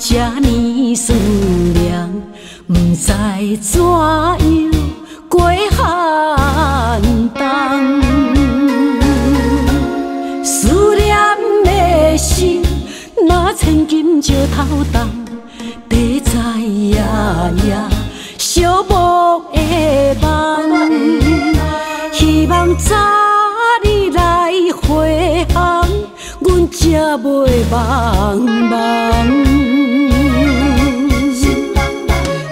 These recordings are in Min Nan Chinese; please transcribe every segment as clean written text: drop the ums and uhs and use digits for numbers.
這呢思念，不知怎樣過寒冬。思念的心，若千金石头重，地在夜夜寂寞的梦，希望早日来回航，阮才袂茫茫。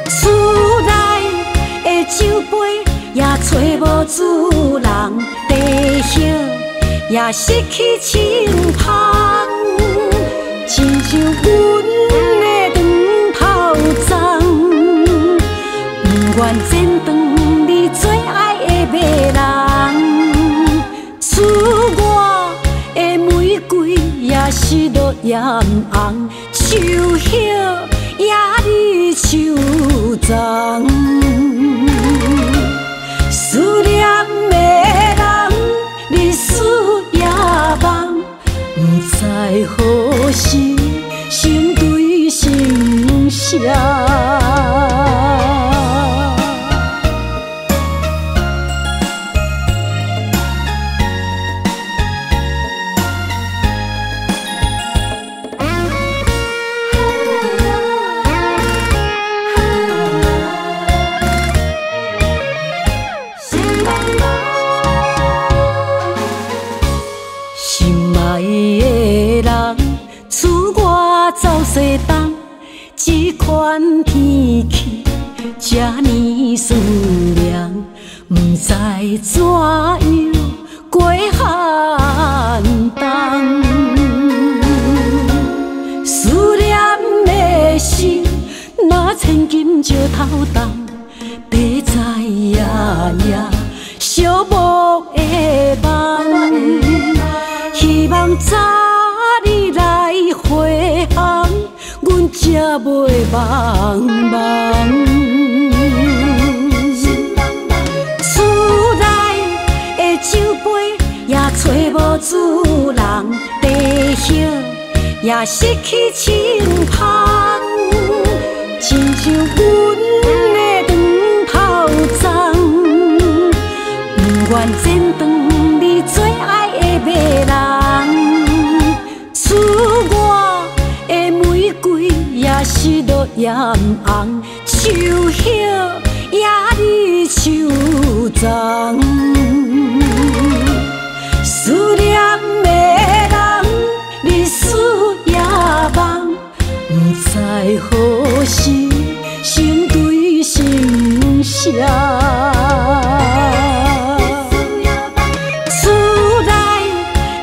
厝内的酒杯也揣无主人，茶叶也失去清香，亲像阮的长头鬃，不愿剪断你最爱的迷人。赐我的玫瑰也是落艳红，树叶也伫树丛。思念的人，日思夜梦，不知何时心对心相。心爱的人，赐我走西东，这款天气这呢思念，不知怎样过寒冬。思念的心，若千金石头重，地在夜夜寂寞的梦。希望早日来回航，阮才袂茫茫。厝内的酒杯也揣无主人，茶叶也失去清香，亲像阮的长头鬃，不愿剪断你最爱的迷人。赐我的玫瑰也是落艳红，树叶也伫树丛。思念的人，日思夜梦，不知何时心对心相。厝内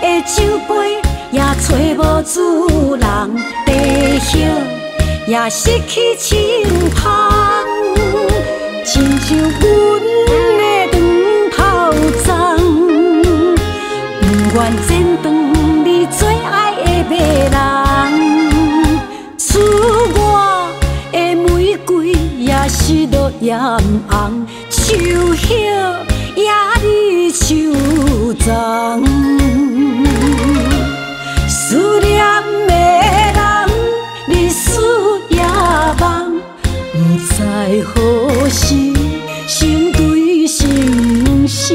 的酒杯也揣无主人，茶叶也失去清香，亲像阮的长头鬃，不愿剪断你最爱的迷人。赐我的玫瑰也是落艳红，树叶也伫树丛。思念的人，日思夜梦，不知何时心对心相。